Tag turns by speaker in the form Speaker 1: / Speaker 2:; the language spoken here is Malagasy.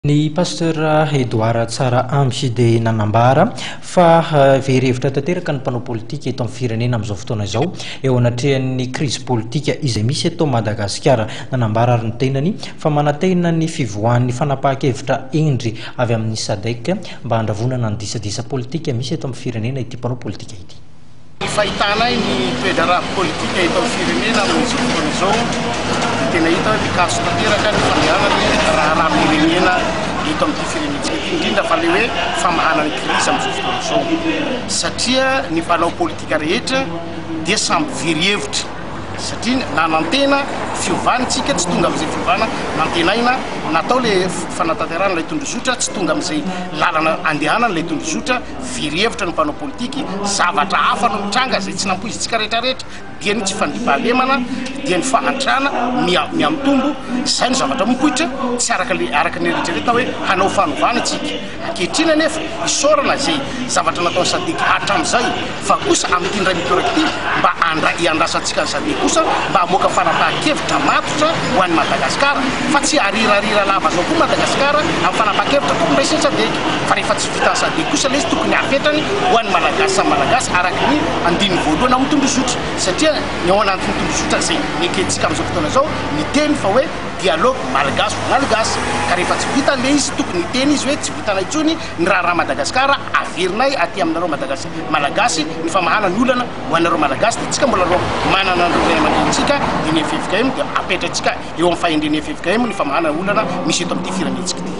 Speaker 1: Ny Pasteur Edouard Tsaraamby dia nanambara fa very hevitra tanteraka ny mpanao politika eto amin'ny firenena amin'izao fotoana izao eo anatrehan'ny krizy politika izay misy eto Madagasikara. Nanambara ary ny tenany fa manantena ny fivoahan'ny fanapahan-kevitra hendry avy amin'ny Sadec mba handravonana ny disadisa politika misy eto amin'ny firenena ity mpanao politika ity.
Speaker 2: Ny fahitanay ny toe-draharaha politika eto amin'ny firenena amin'izao fotoana izao dia tena hita hoe mikatso tanteraka ny fandehanan'ny raharaham-pirenena eto amin'ity firenentsika ity, indrindra fa ilay hoe famahana ny krizy amin'izao fotoana izao satria ny mpanao politika rehetra dia samy very hevitra satria nanantena fiovana isika, tsy tonga amin'izay fiovana nantenaina, natao ilay fanatanterahana ilay tondrozotra, tsy tonga amin'izay lalana andehanana ilay tondrozotra. Very hevitra ny mpanao politiky, zavatra hafa no mitranga izay tsy nampoizintsika rehetrarehetra, dia ny tsy fandriampahalemana, dia ny fahantrana miha mihamitombo, izay no zavatra mipoitra, tsy araka le araka ny eritreretina hoe hanao fanovana isika. Ankehitriny anefa, isaorana izay zavatra nataon'ny Sadc hatramin'izay, fa kosa amin'ity indray mitoraka ity, mba andra iandrasantsika ny Sadc kosa mba hamoaka fanapahan-kevitra matotra ho an'i Madagasikara, fa tsy arirarira lava zao koa Madagasikara amin'ny fanapahan-kevitra tokony raisin'ny Sadc, fa rehefa tsy vitan'ny Sadc kosa ilay izy tokony hapetrany ho an'ny Malagasy samy Malagasy araka ny andininy voalohany ao amin'ny tondrozotra, satria ny ao anatin'ny tondrozotra izay nekentsika amin'izao fotoana izao miteny fa hoe dialogue Malgache Malgache, ka rehefa tsy vita ilay izy tokony hiteny izy hoe tsy vitanay intsony ny raharaha Madagasikara averinay aty aminareo Madagasy Malagasy ny famahana ny olana ho anareo Malagasy dia tsika mbola manana an'ireo ray aman-drenintsika dia ny ffkm dia apetratsika eo amin'ny fahendren'ny ffkm ny famahana olana misy eto amin'ity firenentsika ity.